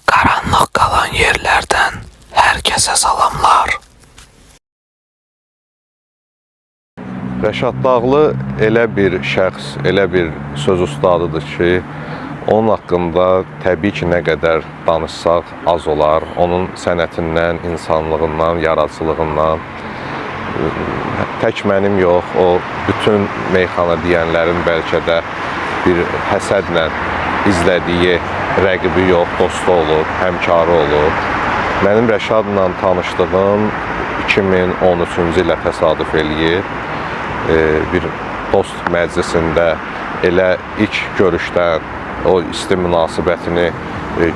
Qaranlıq qalan yerlərdən hər kəsə salamlar. Rəşad Dağlı elə bir şəxs, elə bir söz ustadıdır ki, onun haqqında təbii ki, nə qədər danışsaq az olar. Onun sənətindən, insanlığından, yaradıcılığından tək mənim yox, o bütün meyxana deyənlərin bəlkə də bir həsədlə izlədiyi rəqibi yox, dostu olub, həmkarı olub. Mənim Rəşadla tanışdığım 2013-cü ilə təsadüf eləyir. Bir dost məclisində elə ilk görüşdən o isti münasibətini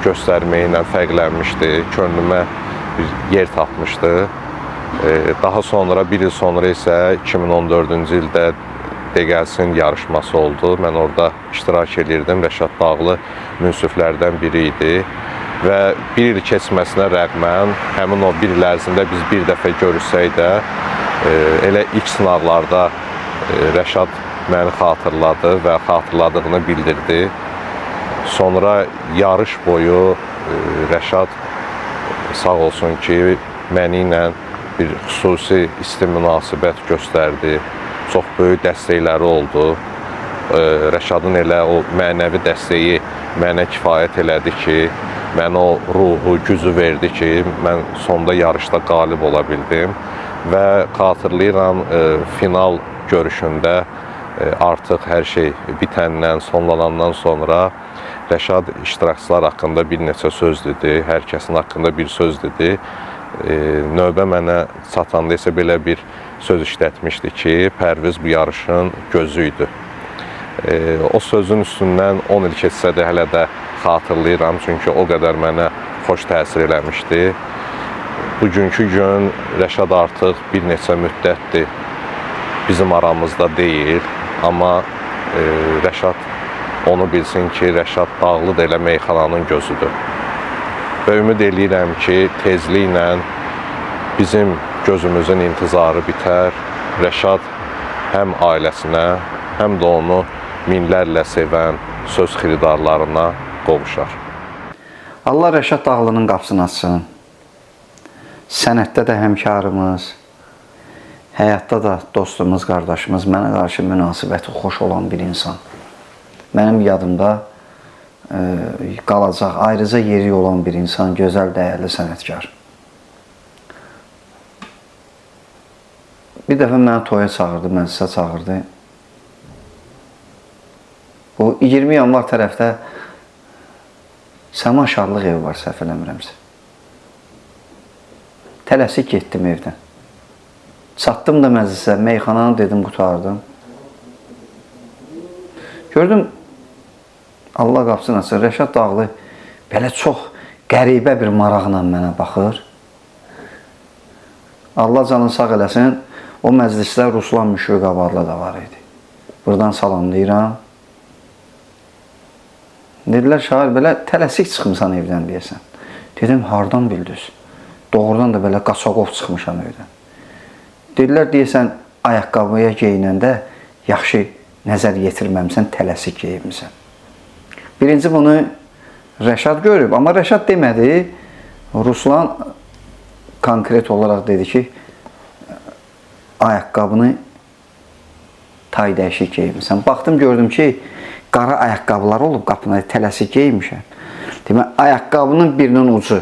göstərməyi ilə fərqlənmişdi. Könlümə bir yer tapmışdı. Daha sonra, bir il sonra isə 2014-cü ildə Deqəlsin yarışması oldu. Mən orada iştirak elirdim. Rəşad Dağlı münsiflərdən biri idi və bir il keçməsinə rəğmən həmin o bir il ərzində biz bir dəfə görüşsək də elə ilk sınaqlarda Rəşad məni xatırladı və xatırladığını bildirdi. Sonra yarış boyu Rəşad sağ olsun ki, məni ilə bir xüsusi isti münasibət göstərdi. Çox böyük dəstəkləri oldu. Rəşadın elə o mənəvi dəstəyi mənə kifayət elədi ki, mənə o ruhu, gücü verdi ki, mən sonda yarışda qalib ola bildim. Və xatırlayıram, final görüşündə artıq hər şey bitəndən, sonlanandan sonra Rəşad iştirakçılar haqqında bir neçə söz dedi, hər kəsin haqqında bir söz dedi. Növbə mənə çatanda isə belə bir söz işlətmişdi ki, Pərviz bu yarışın gözü idi. O sözün üstündən 10 il keçsə də hələ də xatırlayıram, çünki o qədər mənə xoş təsir eləmişdi. Bugünkü gün Rəşad artıq bir neçə müddətdir bizim aramızda deyil, amma Rəşad onu bilsin ki, Rəşad Dağlı da elə meyxananın gözüdür. Və ümid eləyirəm ki, tezliklə bizim gözümüzün intizarı bitər. Rəşad həm ailəsinə, həm də onu minlərlə sevən söz xiridarlarına qovuşar. Allah Rəşad Dağlının qapısını açsın. Sənətdə də həmkarımız, həyatda da dostumuz, qardaşımız, mənə qarşı münasibəti xoş olan bir insan. Mənim yadımda qalacaq, ayrıca yeri olan bir insan, gözəl, dəyərli sənətkar. Bir dəfə məni toya çağırdı, məclisə çağırdı. O 20 yanvar tərəfdə Səma Şadlıq evi var, səhv eləmirəmsə. Tələsik getdim evdən. Çatdım da məclisə, meyxananı dedim, qurtardım. Gördüm, Allah qapısını açsın, Rəşad Dağlı belə çox qəribə bir maraqla mənə baxır. Allah canını sağ eləsin, o məclisdə Ruslan Müşfiqabadlı da var idi. Buradan salamlayıram. Dedilər, şair, belə tələsik çıxmısan evdən deyəsən. Dedim, hardan bildiniz? Doğrudan da belə qaçaqov çıxmışam evdən. Dedilər, deyəsən, ayaqqabıya geyinəndə yaxşı nəzər yetirməmsən, tələsik geyinmisən. Birinci bunu Rəşad görüb, amma Rəşad demədi. Ruslan konkret olaraq dedi ki, ayaqqabını tay dəyişik geyinmisən. Baxdım, gördüm ki, qara ayaqqabılar olub qapına, tələsik geyinmişəm. Demək, ayaqqabının birinin ucu,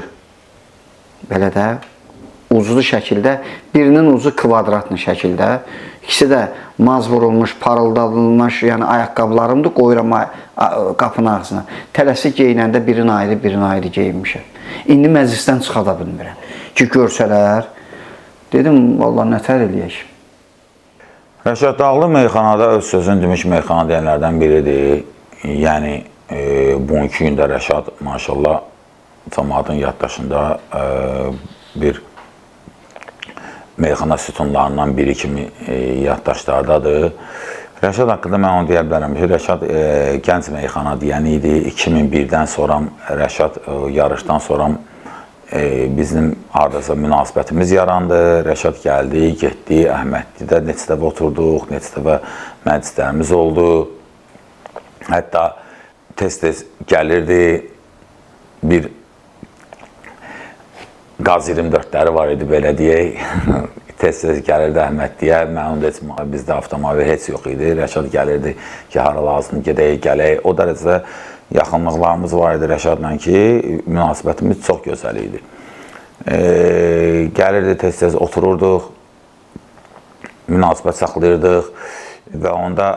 belə də, uclu şəkildə, birinin ucu kvadratlı şəkildə, ikisi də maz vurulmuş, parıldadılmış, yəni ayaqqabılarımdır, qoyuram qapının ağzına. Tələsik geyinəndə birini ayrı, birini ayrı geyinmişəm. İndi məclisdən çıxa da bilmirəm ki, görsələr, dedim, vallah nətər eləyək. Rəşad Dağlı meyxanada öz sözünü demiş meyxana deyənlərdən biridir. Yəni, bugünkü gündə Rəşad, maşallah, cəmaatın yaddaşında bir meyxana sütunlarından biri kimi yaddaşlardadır. Rəşad haqqında mən onu deyə bilərəm ki, Rəşad gənc meyxana deyəni idi. 2001-dən sonra Rəşad yarışdan sonra bizim hardasa münasibətimiz yarandı. Rəşad gəldi, getdi, Əhmədlidə neçə dəfə oturduq, neçə dəfə məclislərimiz oldu. Hətta tez-tez gəlirdi, bir Qaz 24-ləri var idi, belə deyək. Tez-tez gəlirdi Əhmədliyə. Mən onda heç, bizdə avtomobil heç yox idi. Rəşad gəlirdi ki, hara lazım gedək, gələk. O dərəcədə yaxınlıqlarımız var idi Rəşadla ki, münasibətimiz çox gözəl idi. Gəlirdi, tez-tez otururduq, münasibət saxlayırdıq və onda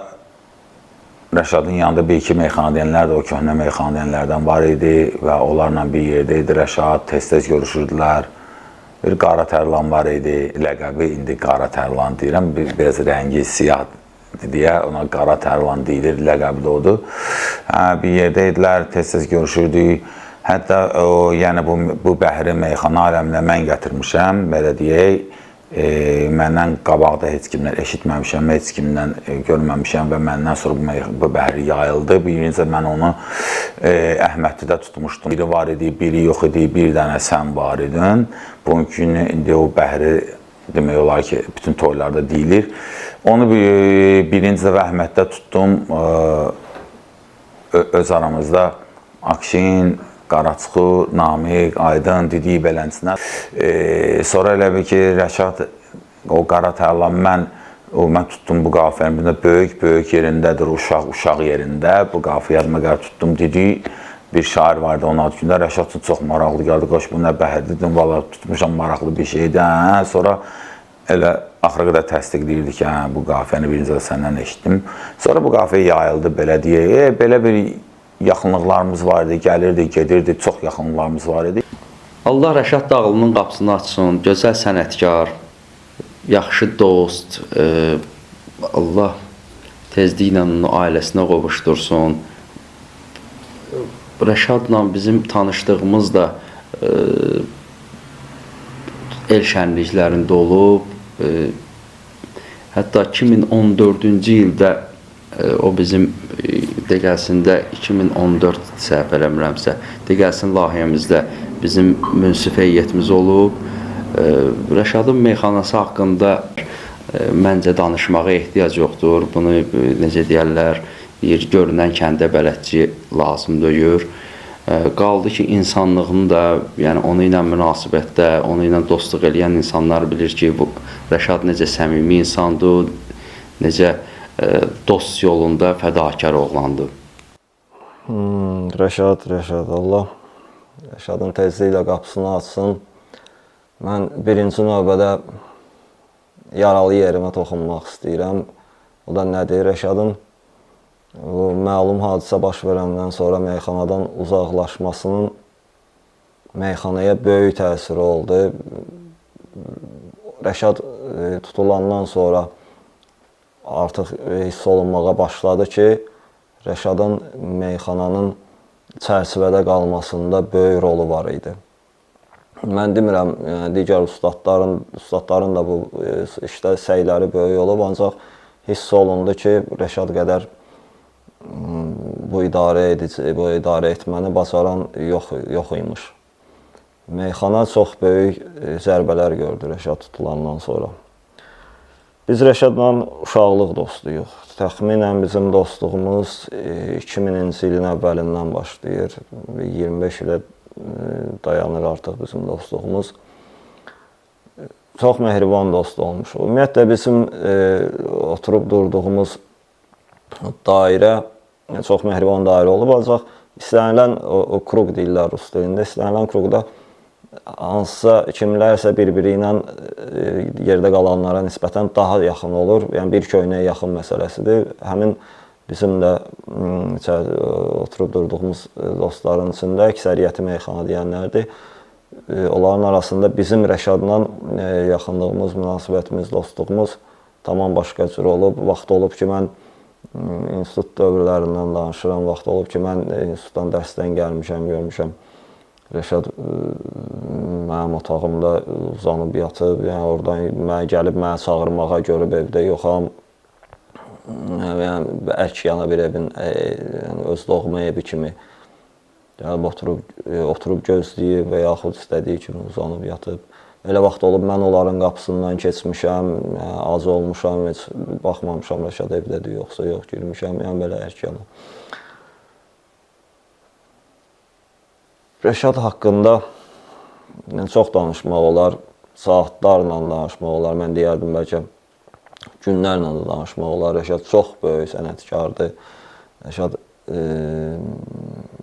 Rəşadın yanında bir-iki meyxana deyənlər də o köhnə meyxana deyənlərdən var idi və onlarla bir yerdə idi Rəşad, tez-tez görüşürdülər. Bir Qara Tərlan var idi, ləqəbi indi Qara Tərlan deyirəm, biraz rəngi siyahdır deyə ona Qara Tərlan deyilir, ləqəbi də odur. Bir yerdə idilər, tez-tez görüşürdük. Hətta o, yəni bu bəhri meyxana aləminə mən gətirmişəm, belə deyək. Məndən qabaqda heç kimdən eşitməmişəm, heç kimdən görməmişəm və məndən sonra bu bəhri yayıldı. Birincə mən onu Əhmədlidə tutmuşdum. Biri var idi, biri yox idi, bir dənə sən var idin. Bugünkü günü indi o bəhri demək olar ki, bütün toylarda deyilir. Onu birinci dəfə Əhməddə tutdum. Öz aramızda Akşin, Qaraçuxur, Namiq, Aydın, dediyi belənçinə. Sonra elə bil ki, Rəşad, o Qara Tərlan, mən tutdum bu qafiyəni, böyük-böyük yerindədir, uşaq-uşaq yerində. Bu qafiyə yadıma gəlir, tutdum, dediyi bir şair vardı onun adı gündə. Rəşad üçün çox maraqlı gəldi, qoş bu nə bəhirdir, dedim, valla tutmuşam, maraqlı bir şeydir. Hə? Sonra elə axıra qədər təsdiqləyirdi ki, hə, bu qafiyəni birinci də səndən eşitdim. Sonra bu qafiyə yayıldı, belə deyək, belə bir yaxınlıqlarımız var idi, gəlirdi, gedirdi, çox yaxınlıqlarımız var idi. Allah Rəşad Dağlının qapısını açsın, gözəl sənətkar, yaxşı dost, Allah tezliklə onu ailəsinə qovuşdursun. Rəşadla bizim tanışdığımız da el şənliklərində olub. Hətta 2014-cü ildə o bizim deqəsində 2014 səhv eləmirəmsə, deqəsin layihəmizdə bizim münsif heyətimiz olub. Rəşadın meyxanası haqqında məncə danışmağa ehtiyac yoxdur. Bunu necə deyərlər, deyir, görünən kəndə bələdçi lazım deyir. Qaldı ki, insanlığını da, yəni onu ilə münasibətdə, onu ilə dostluq eləyən insanlar bilir ki, bu Rəşad necə səmimi insandır, necə dost yolunda fədakar oğlandı. Rəşad, Allah Rəşadın tezliklə qapısını açsın. Mən birinci növbədə yaralı yerimə toxunmaq istəyirəm. O da nədir? Rəşadın bu məlum hadisə baş verəndən sonra meyxanadan uzaqlaşmasının meyxanaya böyük təsiri oldu. Rəşad tutulandan sonra artıq hiss olunmağa başladı ki, Rəşadın meyxananın çərçivədə qalmasında böyük rolu var idi. Mən demirəm, yəni digər ustadların da bu işdə səyləri böyük olub, ancaq hiss olundu ki, Rəşad qədər bu idarə etməni bacaran yox imiş. Meyxana çox böyük zərbələr gördü Rəşad tutulandan sonra. Biz Rəşadla uşaqlıq dostuyuq. Təxminən bizim dostluğumuz 2000-ci ilin əvvəlindən başlayır. 25 ilə dayanır artıq bizim dostluğumuz. Çox mehriban dost olmuş. Ümumiyyətlə bizim oturub durduğumuz dairə çox mehriban dairə olub, ancaq istənilən o kruq deyirlər rus dilində, istənilən kruqda hansısa kimlərsə bir-biri ilə yerdə qalanlara nisbətən daha yaxın olur. Yəni bir köynəyə yaxın məsələsidir. Həmin bizim də oturub durduğumuz dostların içində əksəriyyəti meyxana deyənlərdir. Onların arasında bizim Rəşadla yaxınlığımız, münasibətimiz, dostluğumuz tamam başqa cür olub. Vaxt olub ki, mən institut dövrlərindən danışıram. Vaxt olub ki, mən institutdan dərsdən gəlmişəm, görmüşəm. Rəşad mənim otağımda uzanıb yatıb, yəni oradan mənə gəlib mənə çağırmağa görüb evdə yoxam. Yəni ərk yana bir evin, yəni öz doğma evi kimi gəlib oturub gözləyib və yaxud istədiyi kimi uzanıb yatıb. Elə vaxt olub mən onların qapısından keçmişəm, yəni ac olmuşam, heç baxmamışam Rəşad evdədir yoxsa yox, girmişəm, yəni belə ərk yana. Rəşad haqqında çox danışmaq olar, saatlarla danışmaq olar. Mən deyərdim bəlkə günlərlə də danışmaq olar. Rəşad çox böyük sənətkardır. Rəşad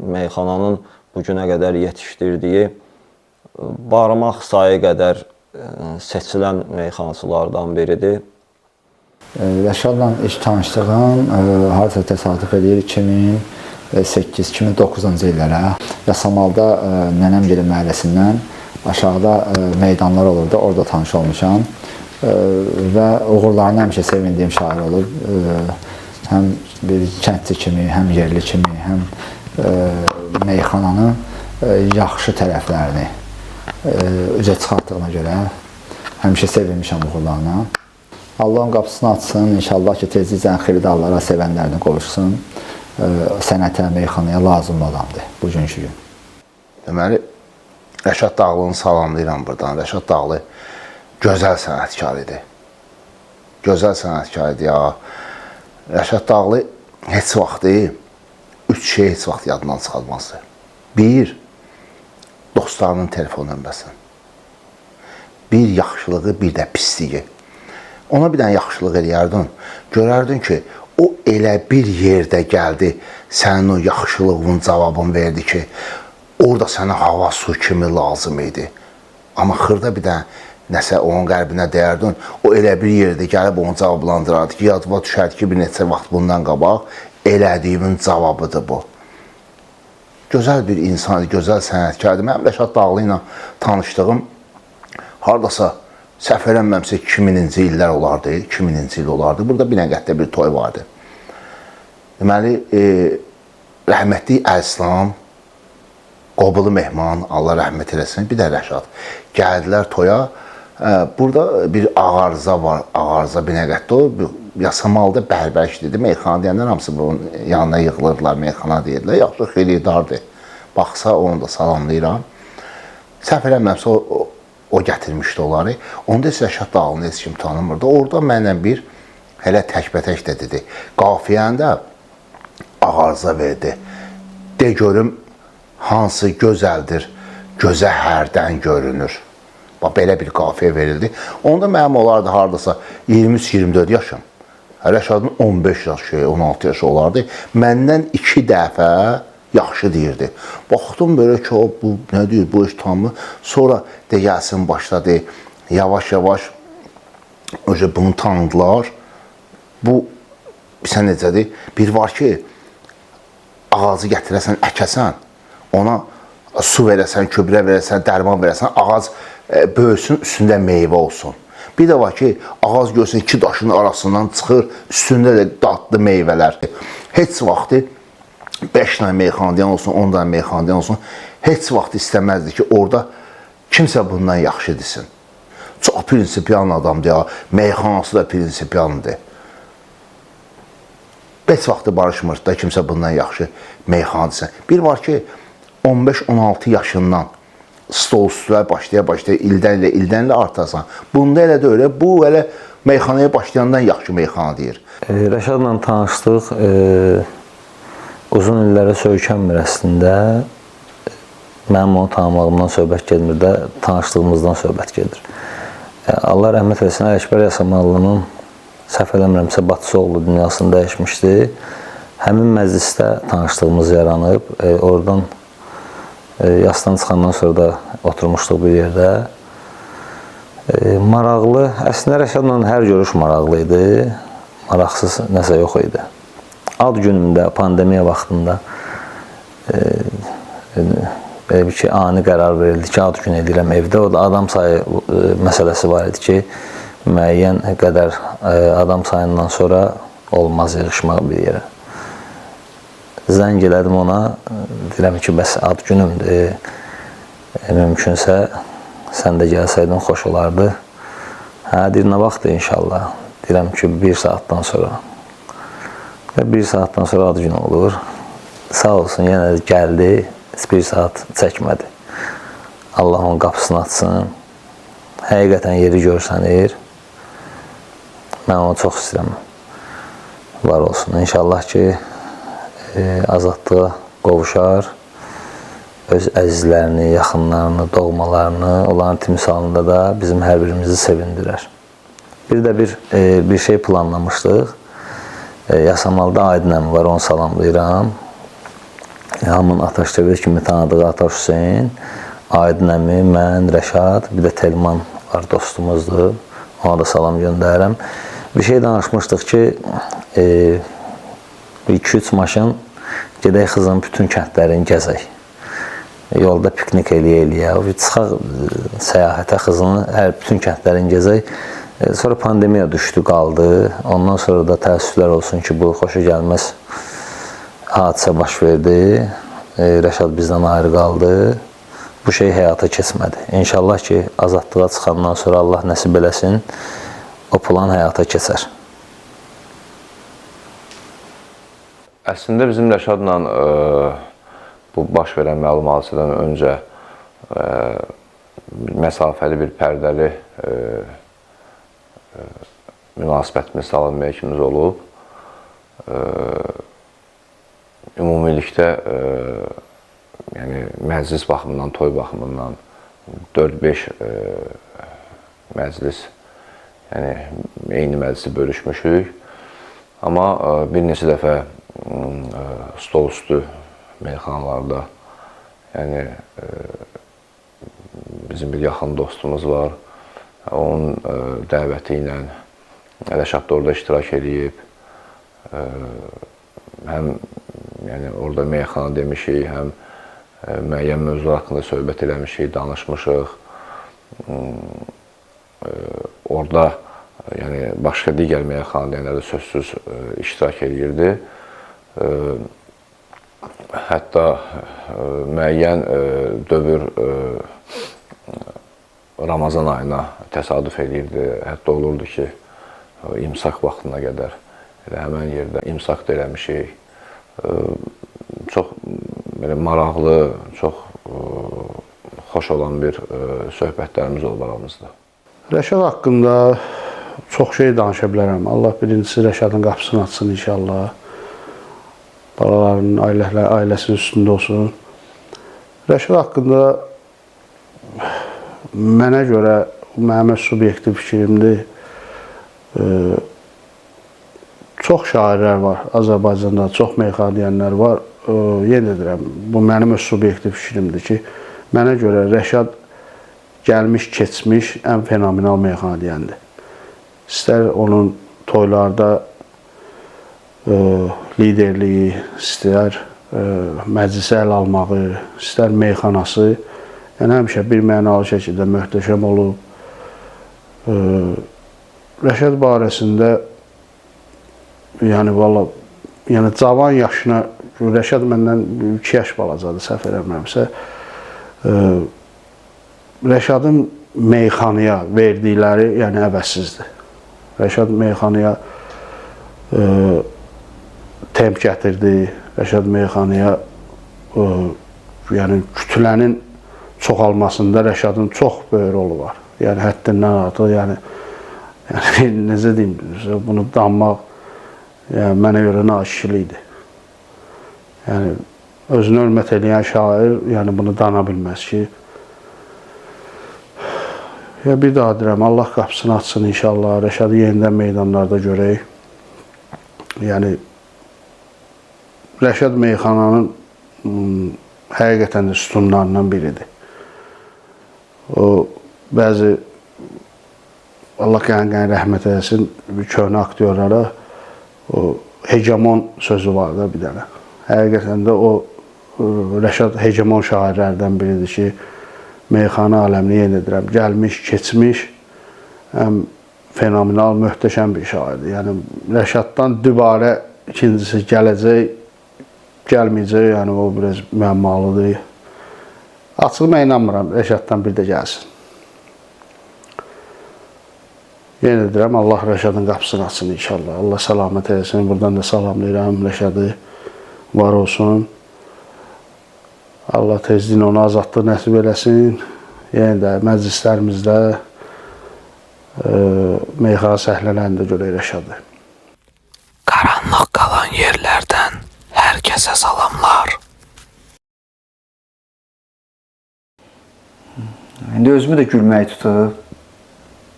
meyxananın bu günə qədər yetişdirdiyi barmaq sayı qədər seçilən meyxanaçılardan biridir. Rəşadla ilk tanışlığım hardasa təsadüf edir 2008-2009-cu illərə. Yasamalda Nənəmgilin məhəlləsindən aşağıda meydanlar olurdu, orada tanış olmuşam və uğurlarına həmişə sevindiyim şair olub. Həm bir kəndli kimi, həm yerli kimi, həm meyxananın yaxşı tərəflərini üzə çıxartdığına görə həmişə sevinmişəm uğurlarına. Allahın qapısını açsın, inşallah ki, tezliklə xeyirli hallara, sevənlərini qovuşsun. Sənətə, meyxanaya lazımlı adamdır bugünkü gün. Deməli, Rəşad Dağlını salamlayıram buradan. Rəşad Dağlı gözəl sənətkar idi. Gözəl sənətkar idi ya. Rəşad Dağlı heç vaxt, üç şey heç vaxt yadından çıxartmazdı. Bir, dostlarının telefon nömrəsini. Bir yaxşılığı, bir də pisliyi. Ona bir dənə yaxşılıq eləyərdin, görərdin ki, o elə bir yerdə gəldi, sənin o yaxşılığın cavabını verdi ki, orada sənə hava su kimi lazım idi. Amma xırda bir dənə nəsə onun qəlbinə deyərdin, o elə bir yerdə gəlib onu cavablandırardı ki, yadıma düşərdi ki, bir neçə vaxt bundan qabaq elədiyimin cavabıdır bu. Gözəl bir insan idi, gözəl sənətkar idi. Mənim Rəşad Dağlı ilə tanışdığım hardasa səhv eləmirəmsə 2000-ci illər olardı, 2000-ci il olardı. Burada Binəqətdə bir toy vardı. Deməli, rəhmətli Əlislam, Qobulu Mehman, Allah rəhmət eləsin, bir də Rəşad gəldilər toya. Burada bir ağarıza var, ağarıza Binəqətdə o, Yasamalda bərbər dedi, meyxana deyənlər hamısı bunun yanına yığılırdılar, meyxana deyirdilər. Yaxşı, xeylidardır. Baxsa, onu da salamlayıram. Səhv eləmirəmsə, o gətirmişdi onları. Onda heç Rəşad Dağlını heç kim tanımırdı. Orada mənlə bir hələ təkbətək də dedi. Qafiyəni də ağarıza verdi. De görüm, hansı gözəldir, gözə hərdən görünür. Bax, belə bir qafiyə verildi. Onda mənim olardı hardasa 23-24 yaşım. Rəşadın 15 yaşı, 16 yaşı olardı. Məndən 2 dəfə yaxşı deyirdi. Baxdım belə ki, o, bu nə deyir, bu iş tanımır. Sonra de gəlsin başladı. Yavaş-yavaş bunu tanıdılar. Bu, sən necədir? Bir var ki, ağacı gətirəsən, əkəsən, ona su verəsən, köbrə verəsən, dərman verəsən, ağac böyüsün, üstündə meyvə olsun. Bir də var ki, ağac görsün, iki daşın arasından çıxır, üstündə də dadlı meyvələr. Heç vaxtı 5 dənə meyxana deyən olsun, 10 dənə meyxana deyən olsun, heç vaxt istəməzdi ki, orada kimsə bundan yaxşı desin. Çox prinsipial adamdır ya, meyxanası da prinsipialdır. Heç vaxtı barışmır da kimsə bundan yaxşı meyxana desin. Bir var ki, 15-16 yaşından stol üstülər başlaya-başlaya ildən ilə, ildən ilə artarsan. Bunda elə də öyle, bu elə meyxanaya başlayandan yaxşı meyxana deyir. Rəşadla tanışdıq, uzun illərə söykənmir əslində. Mənim onu tanımağımdan söhbət getmir də, tanışdığımızdan söhbət gedir. Allah rəhmət eləsin, Ələkbər Yasamallının, səhv eləmirəmsə, Batısoğlu dünyasını dəyişmişdi. Həmin məclisdə tanışdığımız yaranıb, oradan yasdan çıxandan sonra da oturmuşduq bir yerdə. Maraqlı, əslində Rəşadla hər görüş maraqlı idi, maraqsız nəsə yox idi. Ad günümdə, pandemiya vaxtında belə bir ki, ani qərar verildi ki, ad gün edirəm evdə. O da adam sayı məsələsi var idi ki, müəyyən qədər adam sayından sonra olmaz yığışmaq bir yerə. Zəng elədim ona, deyirəm ki, bəs ad günümdür, mümkünsə sən də gəlsəydin xoş olardı. Hə, deyir, nə vaxtdır inşallah? Deyirəm ki, 1 saatdan sonra. Və 1 saatdan sonra ad günü olur. Sağ olsun, yenə də gəldi, 1 saat çəkmədi. Allah onun qapısını açsın. Həqiqətən yeri görsənir. Mən onu çox istəyirəm. Var olsun. İnşallah ki, azadlığa qovuşar. öz əzizlərini, yaxınlarını, doğmalarını, onların timsalında da bizim hər birimizi sevindirər. Bir də bir şey planlamışdıq. Yasamalda Aydın əmi var, onu salamlayıram. Hamının Ataş TV kimi tanıdığı Ataş Hüseyn, Aydın əmi, mən, Rəşad, bir də Telman var, dostumuzdur. Ona da salam göndərirəm. Bir şey danışmışdıq ki, 2-3 maşın gedək Xızın bütün kəndlərini gəzək. Yolda piknik eləyə-eləyə, çıxaq səyahətə Xızını, bütün kəndlərini gəzək. Sonra pandemiya düşdü, qaldı. Ondan sonra da təəssüflər olsun ki, bu xoşa gəlməz hadisə baş verdi. Rəşad bizdən ayrı qaldı. Bu şey həyata keçmədi. İnşallah ki, azadlığa çıxandan sonra Allah nəsib eləsin, o plan həyata keçər. Əslində bizim Rəşadla bu baş verən məlum hadisədən öncə məsafəli bir pərdəli münasibətimiz, salam-aleykümümüz olub. Ümumilikdə yəni məclis baxımından, toy baxımından 4-5 məclis, yəni eyni məclisi bölüşmüşük. Amma bir neçə dəfə stol üstü meyxanalarda, yəni bizim bir yaxın dostumuz var. Onun dəvəti ilə Rəşad da orada iştirak eləyib. Həm yəni orada meyxana demişik, həm müəyyən mövzular haqqında söhbət eləmişik, danışmışıq. Orada yəni başqa digər meyxana deyənlər də sözsüz iştirak eləyirdi. Hətta müəyyən dövr Ramazan ayına təsadüf eləyirdi. Hətta olurdu ki, imsak vaxtına qədər elə həmən yerdə imsak da eləmişik. Çox belə maraqlı, çox xoş olan bir söhbətlərimiz olub aramızda. Rəşad haqqında çox şey danışa bilərəm. Allah birincisi Rəşadın qapısını açsın inşallah. Balalarının, ailəsinin üstündə olsun. Rəşad haqqında mənə görə, mənim öz subyektiv fikrimdir, çox şairlər var Azərbaycanda, çox meyxana deyənlər var. Yenə deyirəm, bu mənim öz subyektiv fikrimdir ki, mənə görə Rəşad gəlmiş, keçmiş ən fenomenal meyxana deyəndir. İstər onun toylarda liderliyi, istər məclisə əl almağı, istər meyxanası, yəni həmişə bir mənalı şəkildə möhtəşəm olub. Rəşad barəsində, yəni valla, yəni cavan yaşına, Rəşad məndən 2 yaş balacadır, səhv eləmirəmsə, Rəşadın meyxanaya verdikləri, yəni əvəzsizdir. Rəşad meyxanaya temp gətirdi, Rəşad meyxanaya yəni kütlənin çoxalmasında Rəşadın çox böyük rolu var. Yəni həddindən artıq, yəni necə deyim, bunu danmaq yəni, mənə görə nakişilikdir. Yəni özünü hörmət eləyən şair, yəni bunu dana bilməz ki. Ya bir daha deyirəm, Allah qapısını açsın inşallah, Rəşadı yenidən meydanlarda görək. Yəni Rəşad meyxananın həqiqətən də sütunlarından biridir. O bəzi Allah qəni-qəni rəhmət eləsin köhnə aktyorlara o hegemon sözü var da bir dənə. Həqiqətən də o Rəşad hegemon şairlərdən biridir ki, meyxana aləmini yenə deyirəm, gəlmiş, keçmiş, həm fenomenal, möhtəşəm bir şairdir. Yəni Rəşaddan dübarə ikincisi gələcək, gəlməyəcək, yəni o biraz müəmmalıdır. Açığı mən inanmıram, Rəşaddan bir də gəlsin. Yenə deyirəm, Allah Rəşadın qapısını açsın inşallah. Allah səlamət eləsin. Buradan da salamlayıram Rəşadı, var olsun. Allah tezliklə ona azadlıq nəsib eləsin. Yenə də məclislərimizdə meyxana səhnələrində görək Rəşadı. Qaranlıq qalan yerlərdən hər kəsə salamlar. İndi özümü də gülmək tutub.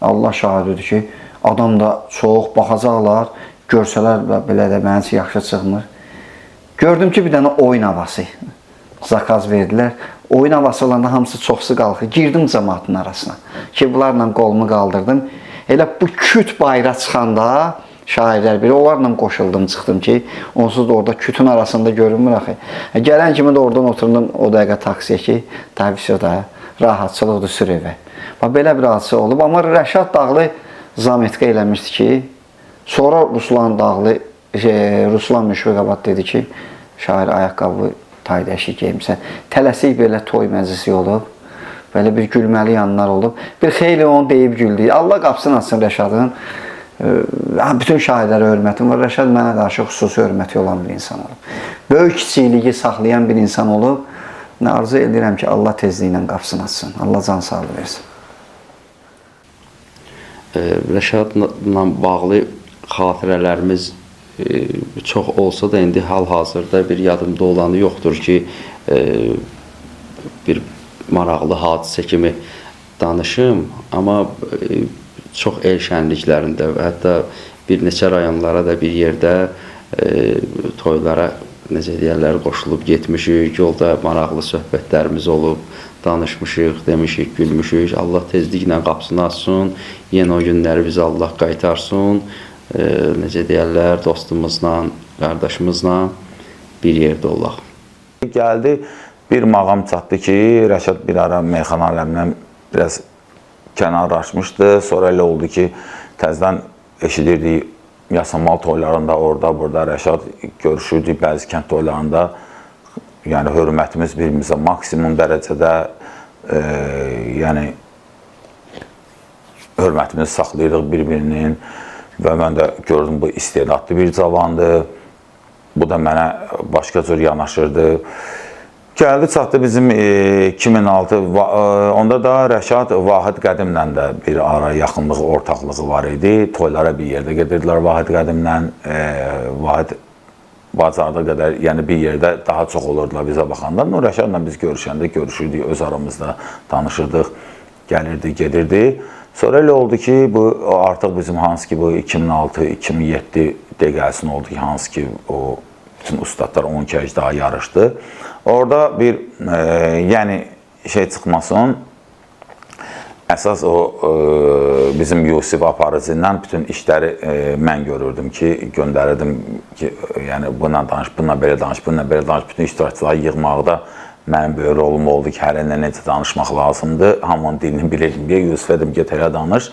Allah şahididir ki, adam da çox baxacaqlar, görsələr belə də mənim üçün yaxşı çıxmır. Gördüm ki, bir dənə oyun havası zakaz verdilər. Oyun havası olanda hamısı çoxsu qalxır. Girdim cəmaatın arasına ki, bunlarla qolumu qaldırdım. Elə bu küt bayıra çıxanda şairlər biri, onlarla qoşuldum, çıxdım ki, onsuz da orada kütün arasında görünmür axı. Gələn kimi də oradan oturdum o dəqiqə taksiyə ki, tabii da rahatçılıqdır, sür evə. Bax, belə bir hadisə olub. Amma Rəşad Dağlı zametka eləmişdi ki, sonra Ruslan Dağlı, Ruslan Müşfiqabad dedi ki, şair ayaqqabı tay dəyişik geymişsən. Tələsik belə toy məclisi olub, belə bir gülməli yanlar olub. Bir xeyli onu deyib güldü. Allah qapısını açsın Rəşadın. Bütün şairlərə hörmətim var. Rəşad mənə qarşı xüsusi hörməti olan bir insan olub. Böyük kiçikliyi saxlayan bir insan olub. Arzu edirəm ki, Allah tezliklə qapısını açsın. Allah can sağlığı versin. Rəşadla bağlı xatirələrimiz çox olsa da indi hal-hazırda bir yadımda olanı yoxdur ki, bir maraqlı hadisə kimi danışım. Amma çox el şənliklərində və hətta bir neçə rayonlara da bir yerdə toylara, necə deyərlər, qoşulub getmişik, yolda maraqlı söhbətlərimiz olub, danışmışıq, demişik, gülmüşük. Allah tezliklə qapısını açsın, yenə o günləri bizə Allah qaytarsın. Necə deyərlər, dostumuzla, qardaşımızla bir yerdə olaq. Gəldi, bir mağam çatdı ki, Rəşad bir ara meyxana aləmindən biraz kənarlaşmışdı. Sonra elə oldu ki, təzədən eşidirdik Yasamal toylarında, orada, burada Rəşad görüşürdük bəzi kənd toylarında. Yəni, hörmətimiz bir-birimizə maksimum dərəcədə, yəni, hörmətimizi saxlayırdıq bir-birinin və mən də gördüm, bu istedadlı bir cavandır. Bu da mənə başqa cür yanaşırdı. Gəldi, çatdı bizim 2006, onda da Rəşad Vahid Qədimlə də bir ara yaxınlığı, ortaqlığı var idi. Toylara bir yerdə gedirdilər Vahid Qədimlə, Vahid bacardığı qədər, yəni bir yerdə daha çox olurdular bizə baxanda. Rəşadla biz görüşəndə görüşürdük, öz aramızda danışırdıq, gəlirdi, gedirdi. Sonra elə oldu ki, bu artıq bizim hansı ki bu 2006-2007 deqəlsin oldu ki, hansı ki o bütün ustadlar 12 əcda yarışdı. Orada bir, yəni şey çıxmasın, əsas o bizim Yusif aparıcı ilə bütün işləri mən görürdüm ki, göndərirdim ki, yəni bununla danış, bununla belə danış, bununla belə danış, bütün iştirakçıları yığmaqda mənim böyük rolum oldu ki, hər ilə necə danışmaq lazımdır, hamının dilini bilirdim deyə Yusifə dedim, get elə danış.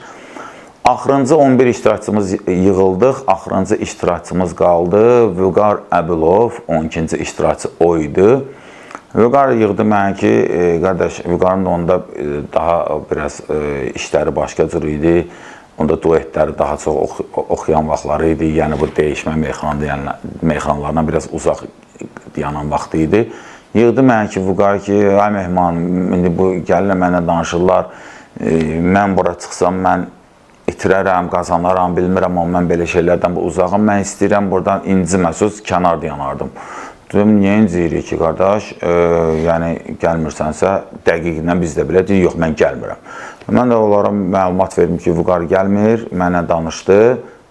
Axırıncı 11 iştirakçımız yığıldıq, axırıncı iştirakçımız qaldı, Vüqar Əbülov, 12-ci iştirakçı o idi. Vüqar yığdı mənə ki, qardaş, Vüqarın da onda daha biraz işləri başqa cür idi, onda duetləri daha çox oxuyan vaxtları idi, yəni bu dəyişmə meyxanalarından biraz uzaq dayanan vaxtı idi. Yığdı mənə ki, Vüqar ki, ay Mehman, indi bu gəlirlər mənə danışırlar, mən bura çıxsam, mən itirərəm, qazanaram, bilmirəm, amma mən belə şeylərdən uzağım, mən istəyirəm buradan inciməsöz kənar dayanardım. Dedim, niyə inciyirik ki, qardaş, yəni gəlmirsənsə, dəqiqlə biz də belə deyik, yox, mən gəlmirəm. Mən də onlara məlumat verdim ki, Vüqar gəlmir, mənə danışdı,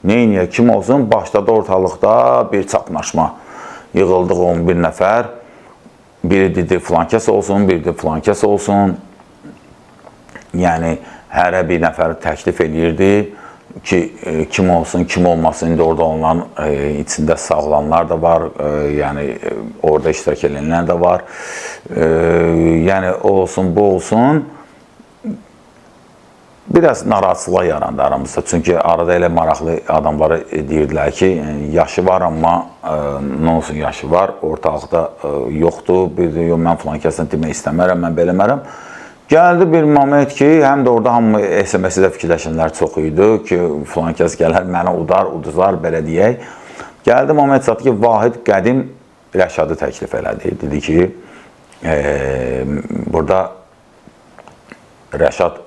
neyniyə, kim olsun, başladı ortalıqda bir çapnaşma. Yığıldıq 11 nəfər, biri dedi filankəs olsun, biri dedi filankəs olsun, yəni hərə bir nəfəri təklif eləyirdi ki, kim olsun, kim olmasın, indi orada onların içində sağ olanlar da var, yəni orada iştirak edənlər də var, yəni o olsun, bu olsun. Biraz narahatçılıq yarandı aramızda, çünki arada elə maraqlı adamları deyirdilər ki, yaşı var, amma nə olsun yaşı var, ortalıqda yoxdur, bir də yox, mən filan kəsdən demək istəmərəm, mən beləmərəm. Gəldi bir moment ki, həm də orada hamı SMS-i də fikirləşənlər çox idi ki, filan kəs gələr, mənə udar, uduzar, belə deyək. Gəldi moment çatdı ki, Vahid Qədim Rəşadı təklif elədi. Dedi ki, burada Rəşad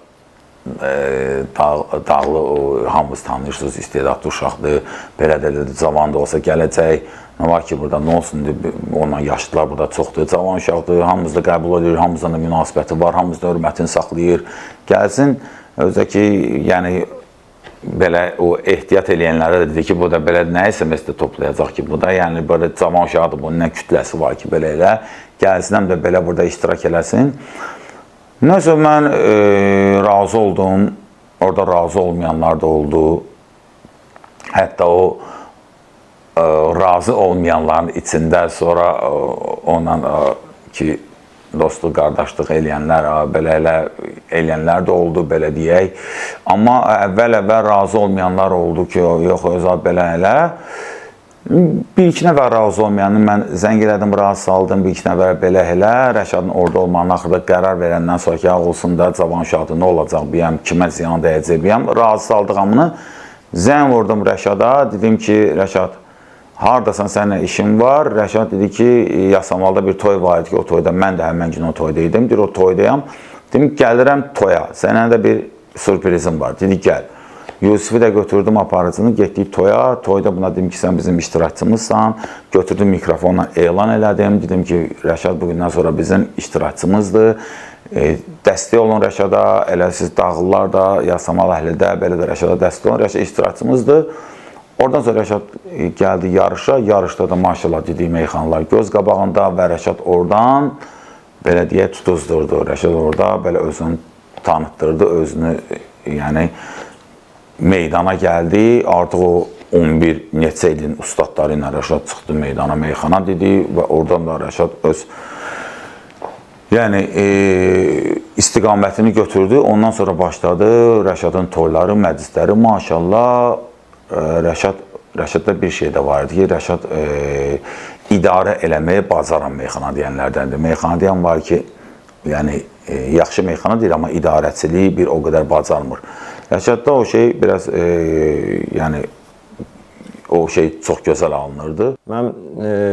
Dağlı hamınız tanıyırsınız, istedadlı uşaqdır, belə də cavan da olsa gələcək. Nə var ki, burada nə olsun, onunla yaşlılar burada çoxdur, cavan uşaqdır, hamımız da qəbul edir, hamımızdan da münasibəti var, hamımız da hörmətini saxlayır. Gəlsin, özdə ki, yəni belə o ehtiyat eləyənlərə də dedi ki, bu da belə nə SMS-də toplayacaq ki, bu da, yəni belə cavan uşaqdır, bunun nə kütləsi var ki, belə elə, gəlsin, həm də belə burada iştirak eləsin. Nəsə mən razı oldum, orada razı olmayanlar da oldu. Hətta o razı olmayanların içində sonra ondan ki, dostluq, qardaşlıq eləyənlər, belə elə eləyənlər də oldu, belə deyək. Amma əvvəl-əvvəl razı olmayanlar oldu ki, yox, özü belə elə. Bir-iki nəfər razı olmayanı mən zəng elədim, razı saldım, bir-iki nəfər belə elə. Rəşadın orada olmağının axırda qərar verəndən sonra ki, olsun da cavan uşaqdır, nə olacaq, biyəm, kimə ziyan dəyəcək, biyəm. Razı saldıq hamını. Zəng vurdum Rəşada, dedim ki, Rəşad, hardasan, səninlə işim var. Rəşad dedi ki, Yasamalda bir toy var idi ki, o toyda mən də həmən gün o toyda idim. Deyir, o toydayam. Dedim, gəlirəm toya, sənə də bir sürprizim var. Dedi, gəl. Yusifi də götürdüm aparıcını, getdik toya. Toyda buna dedim ki, sən bizim iştirakçımızsan. Götürdüm mikrofonla elan elədim. Dedim ki, Rəşad bugündən sonra bizim iştirakçımızdır. Dəstək olun Rəşada, elə siz Dağlılar da, Yasamal əhli də, belə də Rəşada dəstək olun. Rəşad iştirakçımızdır. Oradan sonra Rəşad gəldi yarışa. Yarışda da maşallah dediyim meyxanalar göz qabağında və Rəşad oradan belə deyə tutuzdurdu. Rəşad orada belə özünü tanıtdırdı, özünü yəni meydana gəldi. Artıq o 11 neçə ilin ustadları ilə Rəşad çıxdı meydana, meyxana dedi və oradan da Rəşad öz yəni istiqamətini götürdü. Ondan sonra başladı Rəşadın toyları, məclisləri. Maşallah Rəşadda bir şey də var idi ki, Rəşad idarə eləməyi bacaran meyxana deyənlərdəndir. Meyxana deyən var ki, yəni yaxşı meyxana deyir, amma idarəçiliyi bir o qədər bacarmır. Rəşadda o şey biraz, yəni o şey çox gözəl alınırdı. Mən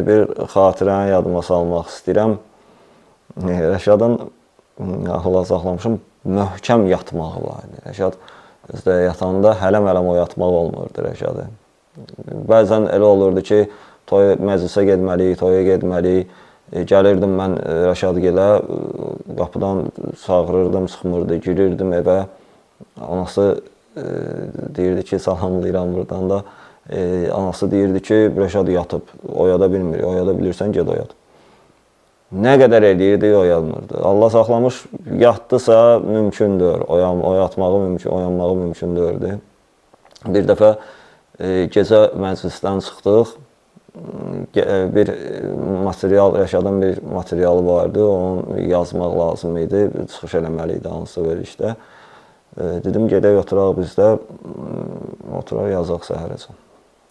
bir xatirəni yadıma salmaq istəyirəm. Rəşadın, Allah saxlamışım, möhkəm yatmağı var idi. Rəşad özdə yatanda hələm-hələm o yatmaq olmurdu Rəşadı. Bəzən elə olurdu ki, toy məclisə getməliyik, toya getməliyik. Gəlirdim mən Rəşadgilə, qapıdan çağırırdım, çıxmırdı, girirdim evə. Anası deyirdi ki, salamlayıram buradan da. Anası deyirdi ki, Rəşad yatıb, oyada bilmir, oyada bilirsən, ged oyad. Nə qədər eləyirdi, oyanmırdı. Allah saxlamış, yatdısa mümkündür, oyatmağı mümkün, oyanmağı mümkündürdü. Bir dəfə gecə məclisdən çıxdıq, bir material, Rəşadın bir materialı vardı, onu yazmaq lazım idi, çıxış eləməli idi hansısa verilişdə. Dedim, gedək oturaq biz də, oturaq yazaq səhərəcən.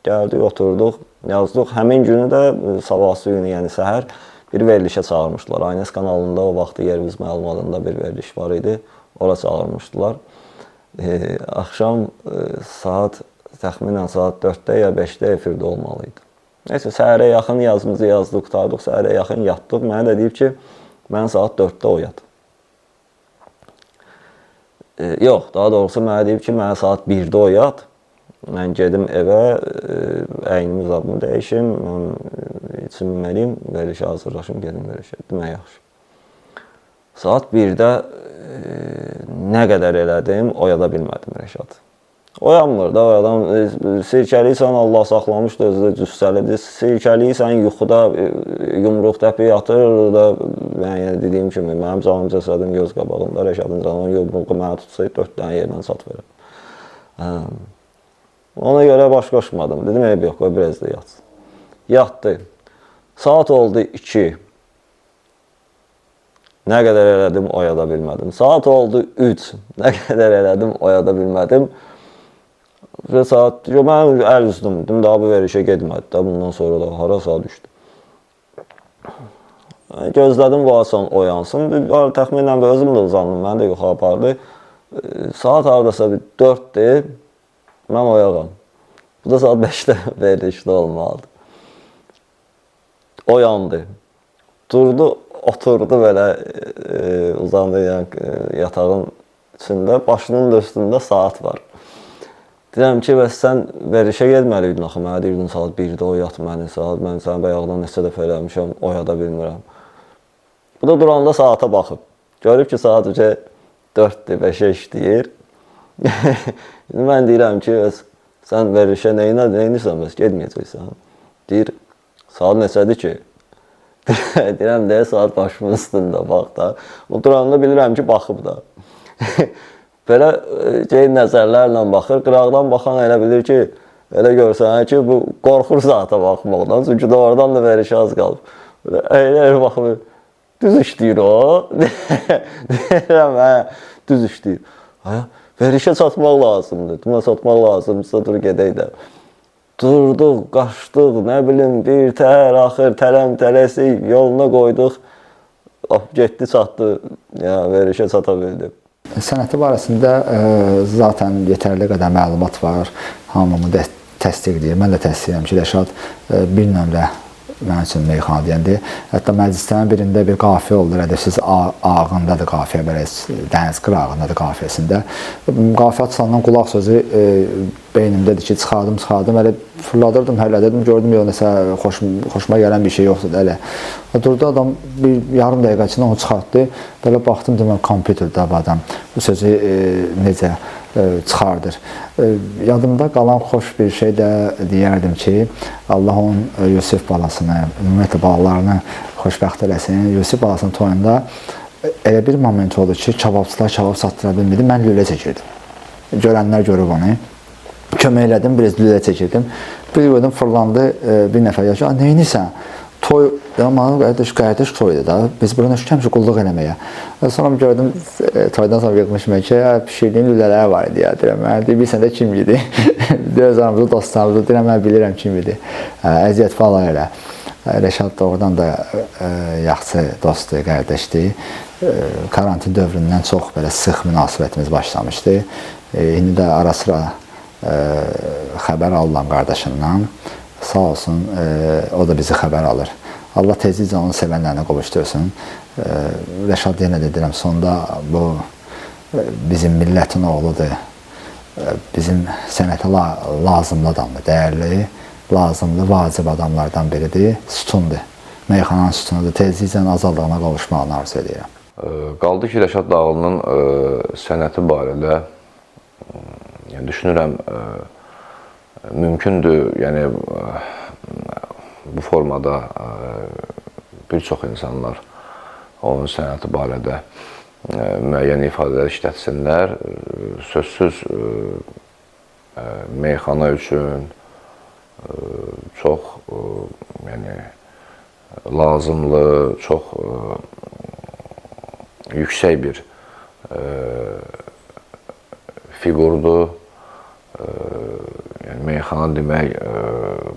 Gəldik, oturduq, yazdıq. Həmin günü də sabahsı günü, yəni səhər bir verilişə çağırmışdılar. Aynes kanalında o vaxtı Yerviz müəllim adında bir veriliş var idi, ora çağırmışdılar. Axşam saat, təxminən saat 4-də ya 5-də efirdə olmalı idi. Neysə, səhərə yaxın yazımızı yazdıq, qurtardıq, səhərə yaxın yatdıq. Mənə də deyib ki, mən saat 4-də oyat. Yox, daha doğrusu mənə deyib ki, mənə saat 1-də oyat. Mən gedim evə, əynimi, zadımı dəyişim, mən içimim eləyim, verilişə hazırlaşım, gedim verilişə. Demək, yaxşı. Saat 1-də nə qədər elədim, oyada bilmədim Rəşad. Oyanmır da, oyadan sirkəliysən, Allah saxlamışdı, özü də cüssəlidir. Sirkəliysən, yuxuda yumruq təpi yatır da, yəni dediyim kimi, mənim canım cəsədim göz qabağında, Rəşadın canının yumruğu mənə tutsaydı, 4 dənə yerdən çat verəm. Ona görə baş qoşmadım. Dedim, eyb yox, qoy biraz da yatsın. Yatdı. Saat oldu 2. Nə qədər elədim, oyada bilmədim. Saat oldu 3. Nə qədər elədim, oyada bilmədim. Və saat, yo, mən əl üzdüm, dedim, daha bu verilişə getmədi də, bundan sonra da hara saat düşdü. Gözlədim, bu asan oyansın. Təxminən də özüm də uzandım, məni də yuxu apardı. Saat haradasa bir 4-dür, mən oyağam. Bu da saat 5-də verilişdə olmalıdır. Oyandı. Durdu, oturdu belə, uzandı, yəni, yatağın içində, başının da üstündə saat var. Deyirəm ki, bəs sən verilişə getməliydin axı, mənə deyirdin saat 1-də oyat məni, saat, mən səni bayaqdan neçə dəfə eləmişəm, oyada bilmirəm. Bu da duranda saata baxıb. Görüb ki, saat 4-dür, 5-ə işləyir. Mən deyirəm ki, bəs sən verilişə neynirsən, bəs getməyəcəksən? Deyir, saat neçədir ki? Deyirəm, deyə saat başımın üstündə, bax da. O duranda bilirəm ki, baxıb da. Belə nəzərlərlə baxır, qıraqdan baxan elə bilir ki, elə görsən ki, bu qorxur saata baxmaqdan, çünki doğrudan da verişə az qalıb. Elə elə baxır, düz işləyir o. Deyirəm, hə, düz işləyir. Verişə çatmaq lazımdır, buna çatmaq lazımdırsa, dur gedək də. Durduq, qaçdıq, nə bilim, bir tər, axır, tələm, tələsik yoluna qoyduq. Getdi, çatdı, yəni, verişə çata bildi. Sənəti barəsində zaten yetərli qədər məlumat var. Hamımı təsdiqləyir. Mən də təsdiqləyirəm ki, Rəşad bir nömrə mənim üçün meyxana deyəndir. Hətta məclislərin birində bir qafiyə oldu. Rədifsiz ağındadır qafiyə, belə dəniz qırağındadır qafiyəsində. Qafiyə açılandan qulaq sözü beynimdədir ki, çıxardım, elə fırladırdım, hərlədirdim, gördüm, yox, nəsə xoşuma gələn bir şey yoxdur da elə. Durdu adam bir yarım dəqiqə içində onu çıxartdı. Belə baxdım, demək, kompüterdə bu adam bu sözü necə çıxardır. Yadımda qalan xoş bir şey də deyərdim ki, Allah onun Yusif balasını, ümumiyyətlə balalarını xoşbəxt eləsin. Yusif balasının toyunda elə bir moment oldu ki, kababçılar kabab satdıra bilmirdi, mən lülə çəkirdim. Görənlər görüb onu. Kömək elədim, biraz lülə çəkirdim. Bir gördüm, fırlandı bir nəfər. Ya, neynirsən? Toy, qardaş toydu da. Biz bura nöşkəmişik qulluq eləməyə. Sonra gördüm, toydan sonra yığmışım ki, pişirdiyim lülələr var idi. Deyirəm, mən bilirsən də kim idi? Öz aramızda, dostlarımızda, deyirəm, mən bilirəm kim idi. Əziyyət falan elə. Rəşad doğrudan da yaxşı dostdur, qardaşdır. Karantin dövründən çox belə sıx münasibətimiz başlamışdı. İndi də ara-sıra xəbər alıram qardaşından. Sağ olsun, o da bizi xəbər alır. Allah tezliklə onu sevənlərinə qovuşdursun. Rəşad yenə də deyirəm, sonda bu bizim millətin oğludur. Bizim sənətə lazımlı adamdır, dəyərli, lazımlı, vacib adamlardan biridir, sütundur. Meyxananın sütunudur. Tezliklə azadlığına qovuşmağını arzu edirəm. Qaldı ki, Rəşad Dağlının sənəti barədə, yəni düşünürəm, mümkündür, yəni bu formada bir çox insanlar onun sənəti barədə müəyyən ifadələr işlətsinlər. Sözsüz meyxana üçün çox yəni lazımlı, çox yüksək bir fiqurdur. Yəni meyxana demək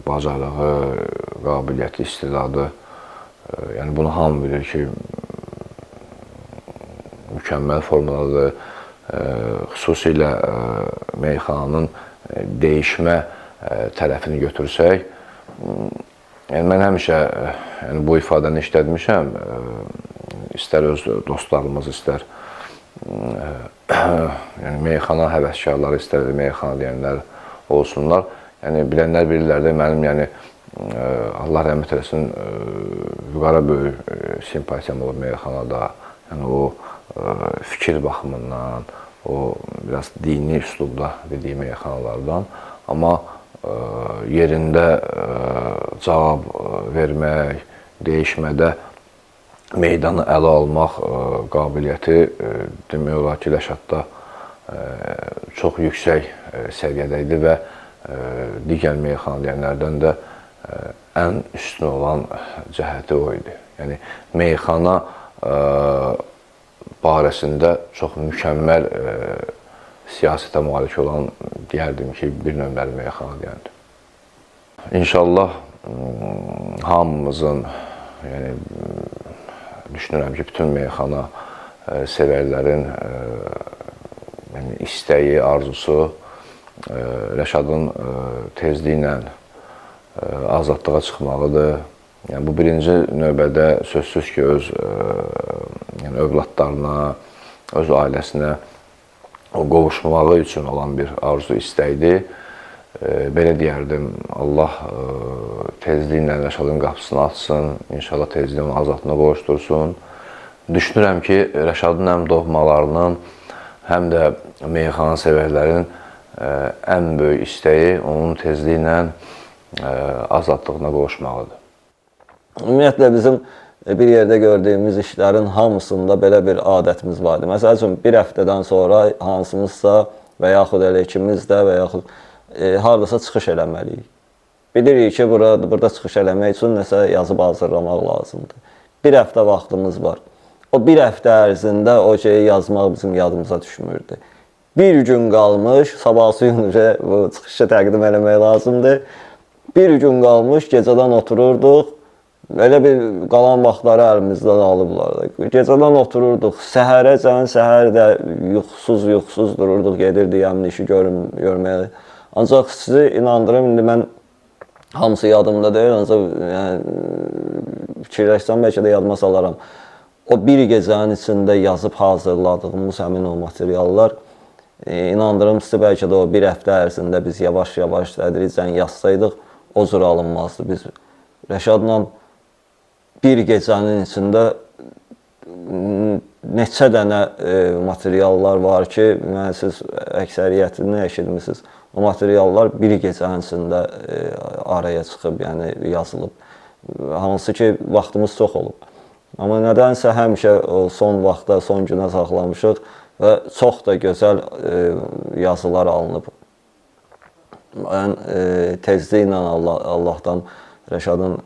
bacarığı, qabiliyyəti, istidadı, yəni bunu hamı bilir ki, mükəmməl formadadır. Xüsusilə meyxananın dəyişmə tərəfini götürsək, yəni mən həmişə yəni bu ifadəni işlətmişəm, istər öz dostlarımız, istər yəni meyxana həvəskarları, istər meyxana deyənlər olsunlar. Yəni bilənlər bilirlər də mənim, yəni Allah rəhmət eləsin, Vüqara böyük simpatiyam olub meyxanada. Yəni o fikir baxımından, o biraz dini üslubda dediyi meyxanalardan, amma yerində cavab vermək, dəyişmədə meydanı ələ almaq qabiliyyəti demək olar ki, Rəşadda çox yüksək səviyyədə idi və digər meyxana deyənlərdən də ən üstün olan cəhəti o idi. Yəni meyxana barəsində çox mükəmməl siyasətə malik olan, deyərdim ki, bir nömrəli meyxana deyəndir. İnşallah hamımızın, yəni düşünürəm ki, bütün meyxana sevərlərin yəni istəyi, arzusu Rəşadın tezliklə azadlığa çıxmağıdır. Yəni bu birinci növbədə sözsüz ki, öz yəni övladlarına, öz ailəsinə o qovuşmağı üçün olan bir arzu istəkdir. Belə deyərdim, Allah tezliklə Rəşadın qapısını açsın, inşallah tezliklə onu azadlığına qovuşdursun. Düşünürəm ki, Rəşadın həm doğmalarının, həm də meyxana sevərlərin ən böyük istəyi onun tezliklə azadlığına qovuşmağıdır. Ümumiyyətlə, bizim bir yerdə gördüyümüz işlərin hamısında belə bir adətimiz var idi. Məsəl üçün, bir həftədən sonra hansımızsa və yaxud elə ikimiz də və yaxud haradasa çıxış eləməliyik. Bilirik ki, burada çıxış eləmək üçün nəsə yazıb hazırlamaq lazımdır. Bir həftə vaxtımız var. O bir həftə ərzində o şeyi yazmaq bizim yadımıza düşmürdü. Bir gün qalmış, sabahsı gün bu çıxışı təqdim eləmək lazımdır. Bir gün qalmış, gecədən otururduq. Elə bir qalan vaxtları əlimizdən alıblar. Gecədən otururduq, səhərəcən, səhər də yuxusuz dururduq, gedirdik həmin işi görməyə. Ancaq sizi inandırım, indi mən hamısı yadımda deyil, ancaq yəni, fikirləşsəm bəlkə də yadıma salaram. O bir gecənin içində yazıb hazırladığımız həmin o materiallar, inandırım sizi, bəlkə də o bir həftə ərzində biz yavaş-yavaş tədricən yazsaydıq, o cür alınmazdı. Biz Rəşadla bir gecənin içində neçə dənə materiallar var ki, mən siz əksəriyyətini eşitmişsiniz. O materiallar bir gecənin içində araya çıxıb, yəni yazılıb. Hansı ki, vaxtımız çox olub. Amma nədənsə həmişə o son vaxta, son günə saxlamışıq və çox da gözəl yazılar alınıb. Mən tezliklə Allahdan Rəşadın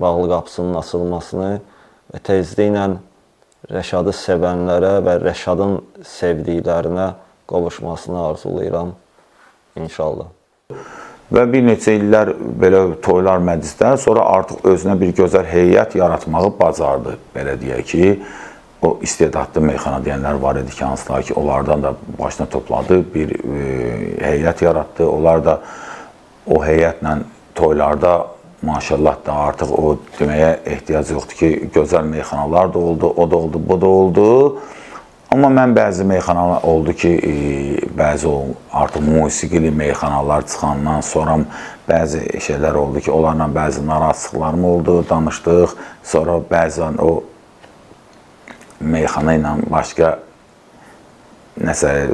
bağlı qapısının açılmasını və tezliklə Rəşadı sevənlərə və Rəşadın sevdiklərinə qovuşmasını arzulayıram inşallah. Və bir neçə illər belə toylar, məclislər, sonra artıq özünə bir gözəl heyət yaratmağı bacardı. Belə deyək ki, o istedadlı meyxana deyənlər var idi ki, hansılar ki, onlardan da başına topladı, bir heyət yaratdı. Onlar da o heyətlə toylarda maşallah da artıq o deməyə ehtiyac yoxdur ki, gözəl meyxanalar da oldu, o da oldu, bu da oldu. Amma mən bəzi meyxanalar oldu ki, bəzi o artıq musiqili meyxanalar çıxandan sonra bəzi şeylər oldu ki, onlarla bəzi narahatlıqlarım oldu, danışdıq. Sonra bəzən o meyxana ilə başqa nəsə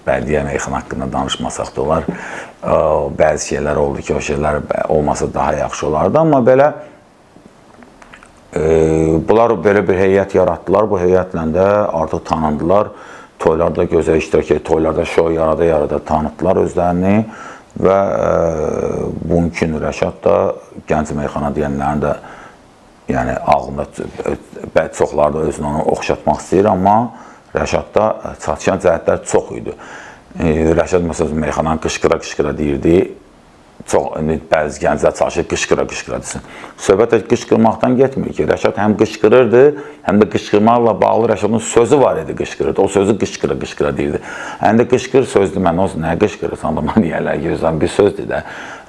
bədiyyə meyxana haqqında danışmasaq da olar. Bəzi şeylər oldu ki, o şeylər olmasa daha yaxşı olardı. Amma belə bunlar belə bir heyət yaratdılar. Bu heyətlə də artıq tanındılar. Toylarda gözəl iştirak edib, toylarda şou yarada-yarada tanıtdılar özlərini və bugünkü gün Rəşad da gənc meyxana deyənlərin də yəni ağlında çoxları da özünü onu oxşatmaq istəyir, amma Rəşadda çatışan cəhətlər çox idi. Rəşad məsələn meyxananı qışqıra-qışqıra deyirdi. Çox, indi bəzi gənclər çalışır qışqıra-qışqıra desin. Söhbət də qışqırmaqdan getmir ki, Rəşad həm qışqırırdı, həm də qışqırmaqla bağlı Rəşadın sözü var idi, qışqırırdı. O sözü qışqıra-qışqıra deyirdi. Həm də qışqır sözdür, mən o nəyə qışqırırsan da, mən deyərlər ki, bir sözdür də.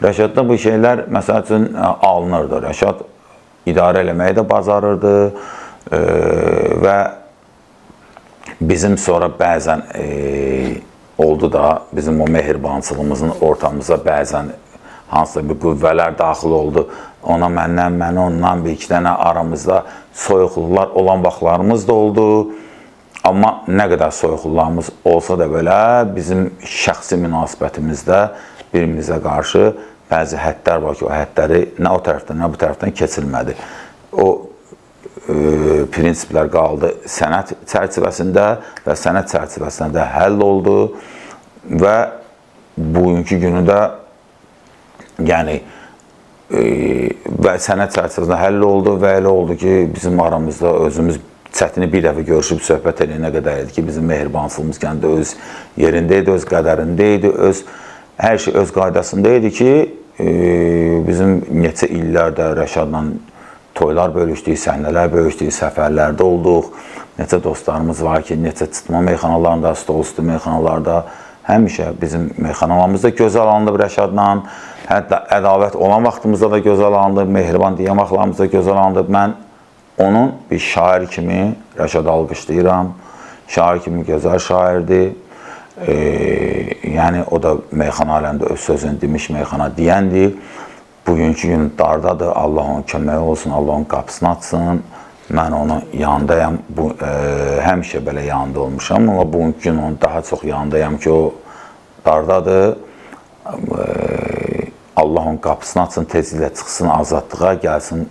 Rəşadda bu şeylər məsəl üçün alınırdı. Rəşad idarə eləməyi də bacarırdı və bizim sonra bəzən oldu da, bizim o mehribançılığımızın ortamıza bəzən hansısa bir qüvvələr daxil oldu. Ona məndən, mənə ondan bir iki dənə aramızda soyuqluqlar olan vaxtlarımız da oldu. Amma nə qədər soyuqluqlarımız olsa da belə bizim şəxsi münasibətimizdə birimizə qarşı bəzi hədlər var ki, o hədləri nə o tərəfdən, nə bu tərəfdən keçilmədi. O prinsiplər qaldı sənət çərçivəsində və sənət çərçivəsində də həll oldu və bugünkü günü də yəni və sənət çərçivəsində həll oldu və elə oldu ki, bizim aramızda özümüz çətini bir dəfə görüşüb söhbət eləyənə qədər idi ki, bizim mehribançılığımız kəndi öz yerində idi, öz qədərində idi, öz hər şey öz qaydasında idi ki, bizim neçə illərdə Rəşadla toylar bölüşdük, səhnələr bölüşdük, səfərlərdə olduq. Neçə dostlarımız var ki, neçə çıtma meyxanalarında, stolüstü meyxanalarda həmişə bizim meyxanalarımızda gözəl alınıb Rəşadla. Hətta ədavət olan vaxtımızda da gözəl alınıb, mehriban deyən vaxtlarımızda gözəl alınıb. Mən onun bir şair kimi Rəşadı alqışlayıram. Şair kimi gözəl şairdir. Yəni o da meyxana aləmdə öz sözünü demiş, meyxana deyəndir. Bugünkü gün dardadır. Allah onun köməyi olsun, Allah onun qapısını açsın. Mən onun yanındayam. Həmişə belə yanında olmuşam, amma bugünkü gün onun daha çox yanındayam ki, o dardadır. Allah onun qapısını açsın, tezliklə çıxsın azadlığa, gəlsin,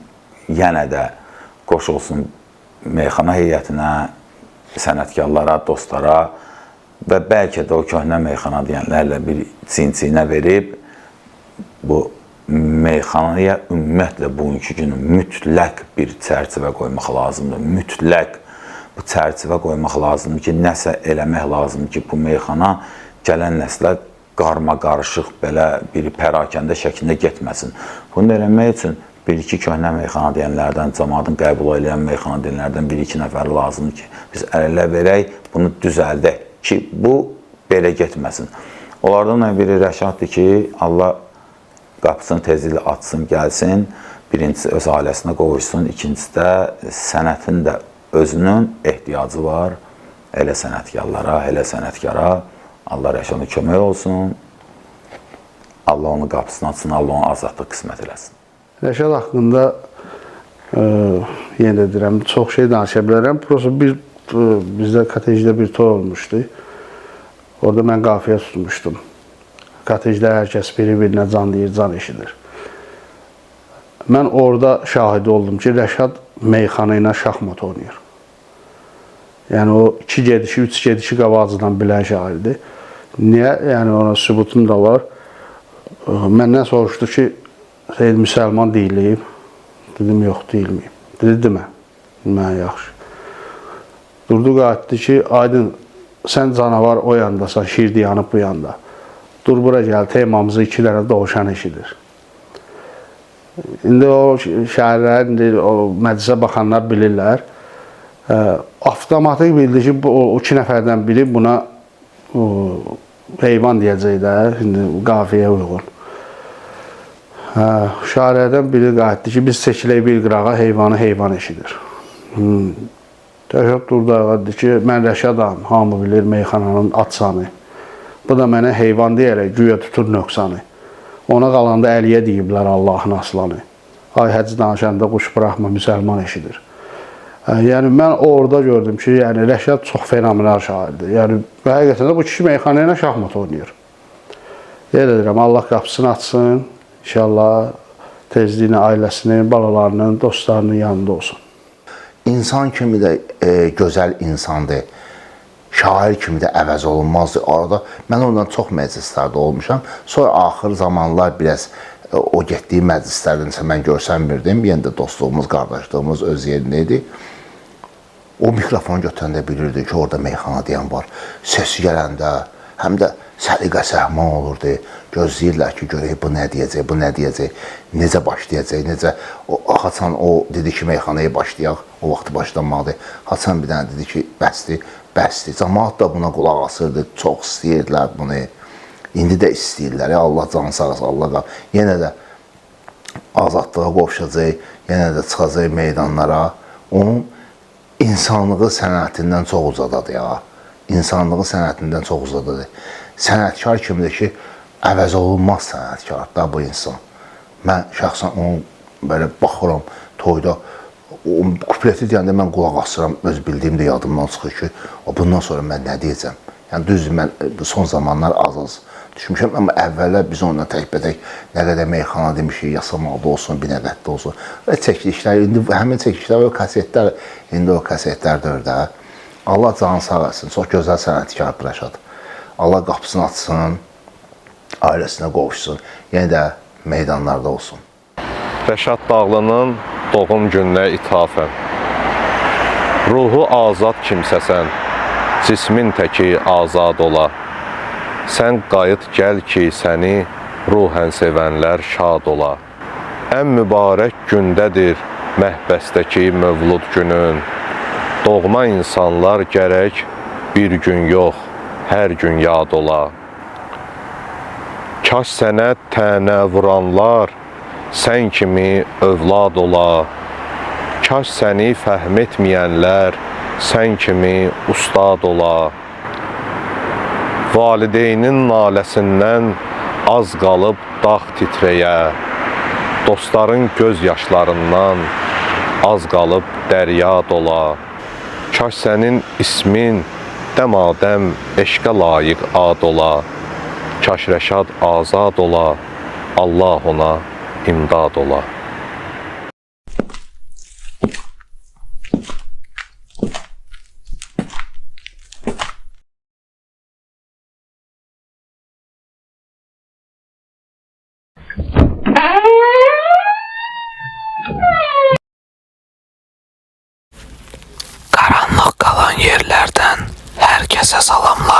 yenə də qoşulsun meyxana heyətinə, sənətkarlara, dostlara və bəlkə də o köhnə meyxana deyənlərlə bir çin-çinə verib bu meyxanaya ümumiyyətlə bugünkü günü mütləq bir çərçivə qoymaq lazımdır. Mütləq bu çərçivə qoymaq lazımdır ki, nəsə eləmək lazımdır ki, bu meyxana gələn nəslə qarma-qarışıq belə bir pərakəndə şəklində getməsin. Bunu da eləmək üçün bir-iki köhnə meyxana deyənlərdən, cəmaatın qəbul eləyən meyxana deyənlərdən bir-iki nəfər lazımdır ki, biz əl-ələ verək, bunu düzəldək ki, bu belə getməsin. Onlardan biri Rəşaddır ki, Allah qapısını tezliklə açsın, gəlsin. Birincisi öz ailəsinə qovuşsun, ikincisi də sənətin də özünün ehtiyacı var. Elə sənətkarlara, elə sənətkara Allah Rəşadın kömək olsun. Allah onun qapısını açsın, Allah onu azadlıq qismət eləsin. Rəşad haqqında yenə də deyirəm, çox şey danışa bilərəm. Prosta bizdə kotejdə bir toy olmuşdu. Orada mən qafiyə tutmuşdum. Kotejdə hər kəs biri-birinə can deyir, can eşidir. Mən orada şahid oldum ki, Rəşad meyxana ilə şahmat oynayır. Yəni o 2 gedişi, 3 gedişi qabaqcadan bilən şairdir. Niyə? Yəni ona sübutum da var. Məndən soruşdu ki, Seyid müsəlman deyilib. Dedim, yox, deyilməyim. Dedi, demə. Mən yaxşı. Durdu, qayıtdı ki, Aydın, sən canavar o yandasan, şir dayanıb bu yanda. Dur, bura gəl, temamızı 2 dənə dovşan eşidir. İndi o şairlər, indi o məclisə baxanlar bilirlər. Avtomatik bildi ki, o 2 nəfərdən biri buna heyvan deyəcək də, indi qafiyə uyğun. Şairlərdən biri qayıtdı ki, biz çəkilək bir qırağa, heyvanı heyvan eşidir. Rəşad durdu, dedi ki, mən Rəşadam, hamı bilir meyxananın atsanı. Bu da mənə heyvan deyərək güya tutur nöqsanı. Ona qalanda Əliyə deyiblər Allahın aslanı. Ay həcc danışanda quş buraxma, müsəlman eşidir. Yəni mən orada gördüm ki, yəni Rəşad çox fenomenal şairdir. Yəni həqiqətən də bu kişi meyxana ilə şahmat oynayır. Yenə deyirəm, Allah qapısını açsın. İnşallah tezliklə ailəsinin, balalarının, dostlarının yanında olsun. İnsan kimi də gözəl insandır. Şair kimi də əvəz olunmazdı. Arada mən ondan çox məclislərdə olmuşam. Sonra axır zamanlar biraz o getdiyi məclislərdənsə mən görsənmirdim. Yenə də dostluğumuz, qardaşlığımız öz yerində idi. O mikrofonu götürəndə bilirdi ki, orada meyxana deyən var. Səsi gələndə həm də səliqə səhman olurdu. Gözləyirlər ki, görək bu nə deyəcək, bu nə deyəcək, necə başlayacaq, necə. O Haçan o dedi ki, meyxanaya başlayaq, o vaxtı başlanmadı. Haçan bir dənə dedi ki, bəsdir, bəsdir. Camaat da buna qulaq asırdı, çox istəyirdilər bunu. İndi də istəyirlər, Allah canı sağ olsun, Allah qal. Yenə də azadlığa qovuşacaq, yenə də çıxacaq meydanlara. Onun insanlığı sənətindən çox uzadadır ya. İnsanlığı sənətindən çox uzadadır. Sənətkar kimidir ki, əvəz olunmaz sənətkar da bu insan. Mən şəxsən onun belə baxıram toyda, o kupleti deyəndə mən qulaq asıram, öz bildiyim də yadımdan çıxır ki, bundan sonra mən nə deyəcəm? Yəni düzdür, mən son zamanlar az-az düşmüşəm, amma əvvəllər biz onunla təkbətək nə qədər meyxana demişik, Yasamalda olsun, Binəqəddə olsun və çəkilişlər, indi həmin çəkilişlər və o kasetlər, indi o kasetlər də. Allah canı sağ olsun, çox gözəl sənətkar Rəşad. Allah qapısını açsın, ailəsinə qovuşsun, yenə də meydanlarda olsun. Rəşad Dağlının doğum gününə ithafən. Ruhu azad kimsəsən, cismin təki azad ola. Sən qayıt gəl ki, səni ruhən sevənlər şad ola. Ən mübarək gündədir məhbəsdəki mövlud günün. Doğma insanlar gərək bir gün yox, hər gün yad ola. Kaş sənə tənə vuranlar sən kimi övlad ola. Kaş səni fəhm etməyənlər sən kimi ustad ola. Valideynin naləsindən az qalıb dağ titrəyə, dostların göz yaşlarından az qalıb dərya dola. Kaş sənin ismin dəmadəm eşqə layiq ad ola. Kaş Rəşad azad ola, Allah ona imdad ola. Qaranlıq qalan yerlərdən hər kəsə salamlar.